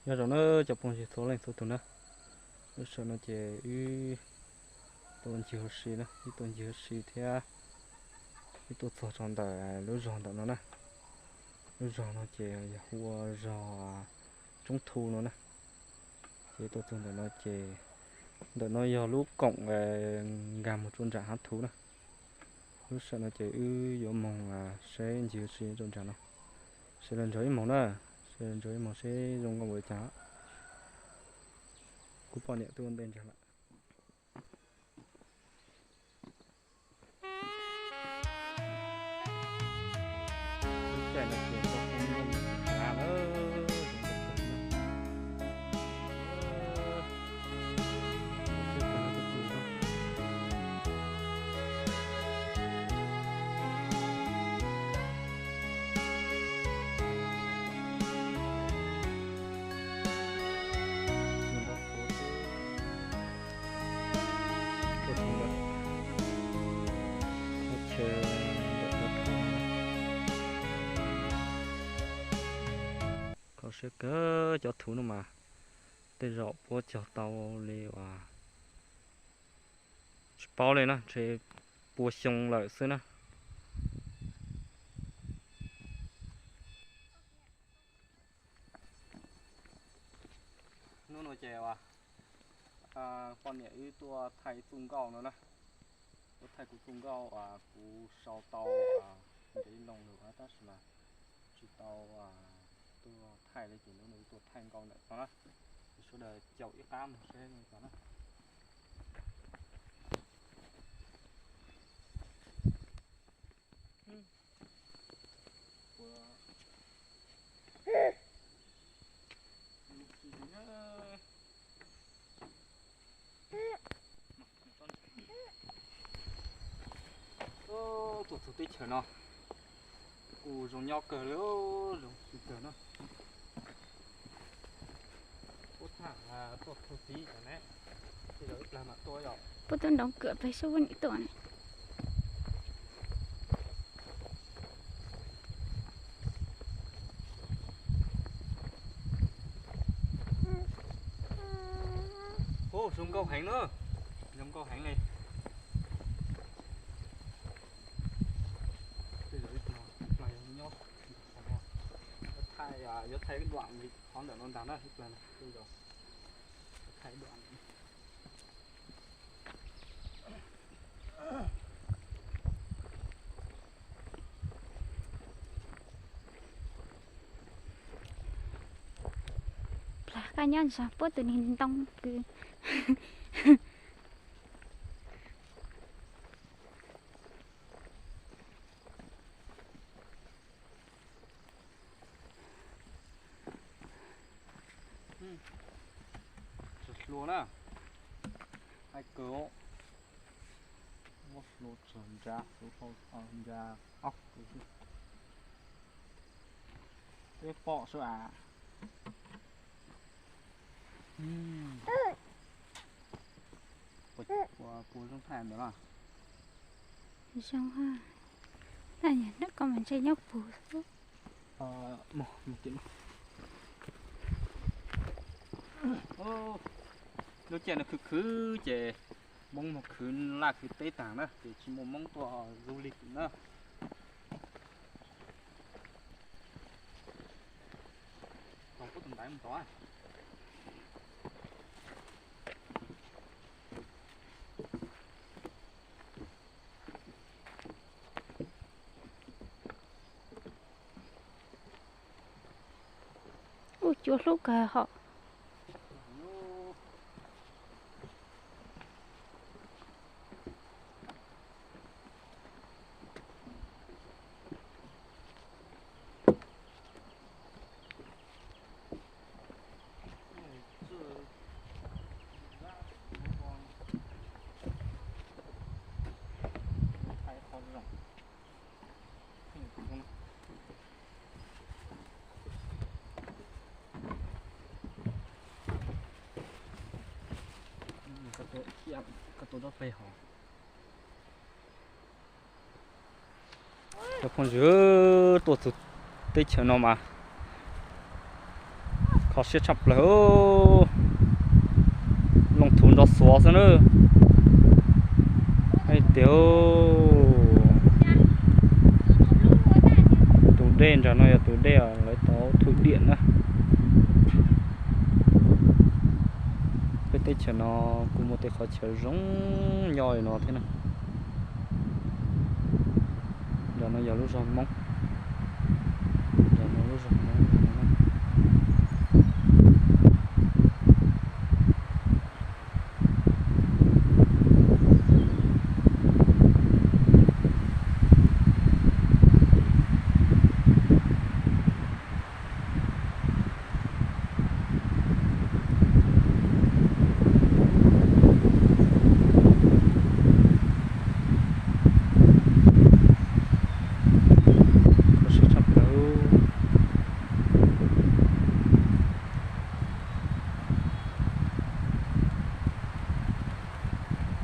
Nyob zoo na cov phooj ywg txhua leej txhua tus na, lub sij hawm no ces wb tuaj ncig ua si na, wb tuaj ncig ua si thiab wb tuaj txog rau ntawm lub zos ntawm no na. Lub zos no ces yog hu ua zos Tsoob Thu no na. Ces tuaj txog ntawm no ces ntawm no yog lub koom nkag mus rau nram hav thuv na. Lub sij hawm no ces wb yuav moog seb ncig ua si rau nram no, seb lawv nrog wb moog na, seb lawv nrog wb moog seb zoo nkauj npaum li cas. Kuv poj niam twb ua ntej nrog lawm. Kho siab kawg, cov thuv no mas tej zaum puab cog tau li uas tsis paub li na, ntshe pua xyoo lawm xwb na. Hnub no ces poj niam wb tuaj thaij txuj nkauj no na, tuaj thaij kuv txuj nkauj uas kuv sau tau ntev loo lawm tab sis mas tsis tau tuaj thaij li ces hnub no wb tuaj thaij nkauj ntawm no na. Ces sawv daws caum ib qab mus seb zoo li cas na. Tuaj txug teb chaws no kuj zoo nyob kawg li, zoo kawg na. Puab thaum tuaj txug tid ne, tej zaum ib plag mam tuaj yom. Puab tuaj nroo kawm peg sub puab nim tuaj ne. Ub, zoo nkauj heev na, zoo nkauj heev li. Tej zaum ib plag, ib plag yuav nyob, yuav thaij, yuav thaij ib duam qhov ntawm no ntag na, ib plag na, tej zaum thaij ib duam. Plag koj nyob ntsoov puab tus neeg ntoo kws. Tsis hlua na, hais kawg, muab hlua tsawg nra, hlua ntsa ob kws xwb. Peb pom sub as. Puas zoo thaij ntawd los? Zoo, koj mas ntshe nyob puag xwb. Lub caij no khwv khwv ces Moob mus khwv laj khwv teb taag na ces tsis muaj Moob tuaj du lịch na. Tau puab tus ntaiv mus tod. Ub, cua hlub kawg hos. Cov phooj ywg, tuaj txug teb chaws no mas Kho siab tshaj plaws, loo thuv nrov xuav xwb na. Hais tias tus dej nram no yog tus dej lawv tau thu diam na. Peb teb chaws no kuj muaj tej qhov chaw zoo nyob li no thiab na. Nram no yog lub zos Hmoob, nram no lub zos Hmoob. Kho siab tshaj plaws.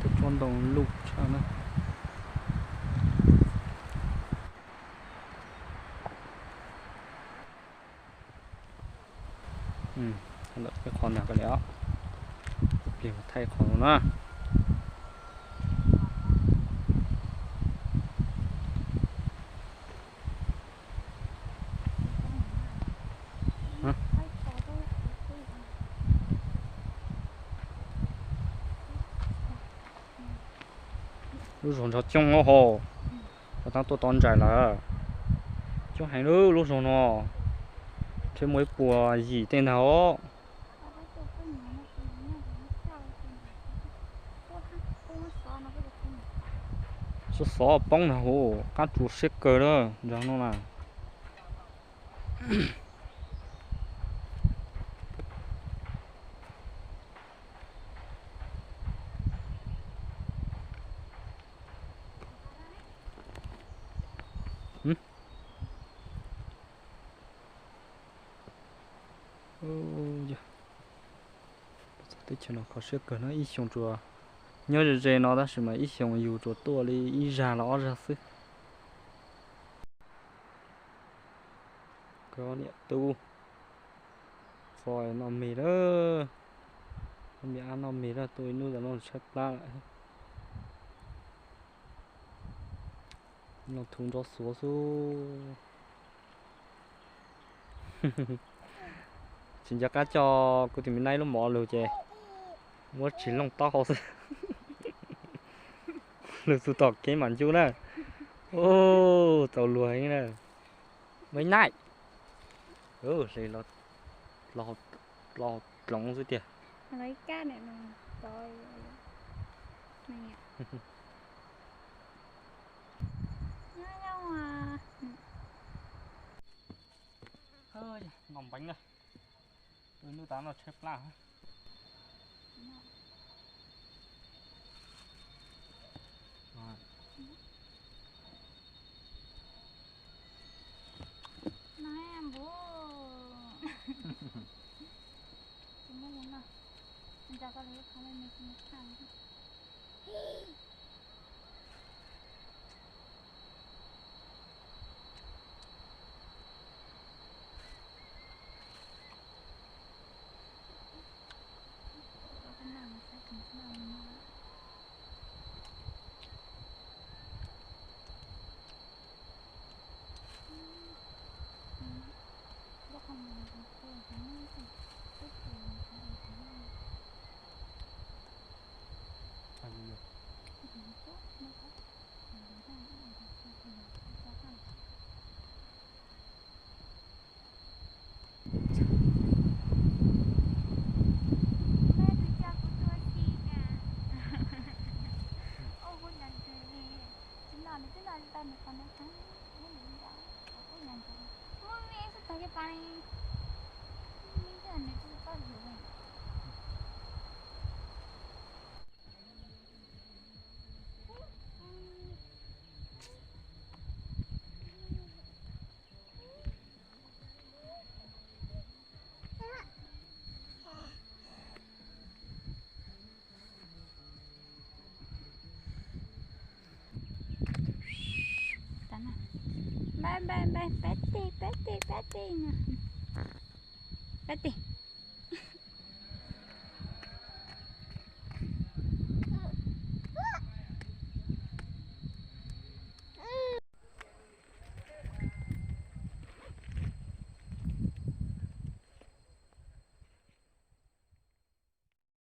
Tej tsob ntoo luj tshaj na. Lawm ib qho ntag ko li os. Pliag mus thaij qhov no na. Lub zos nrog coob hos, rov qab tuaj tau ntsais lawm. Coob heev lub zos no, ntshe muaj ib puas yim tej ntag os. Xov xov poob ntag hu, qab tsuas siab kawg na nrog no na. Teb chaws no kho siab kawg na, ib xyoo tsuas nyob ze ze no tab sis mas ib xyoo yus tsuas tuaj li ib zag los ob zag xwb. Koj niam tub, fo noj mis lawm, me ab noj mis lawm, tuaj ib hnub tas no tshaib plab lawm. Loo thuv nrov xuav xwb. Tsis nco qab coj kuv tus me nab ib lub mov lug ces muab tsis looj taub hau xwb. Lug txug tom kev mam ncu na. Txaus luag heev na. Me nab, hle los dloov xwb tiag. Noj npeev na, tus nub tas no tshaib plab. Bye bye bye, peb tig peb tig peb tig no. Peb tig.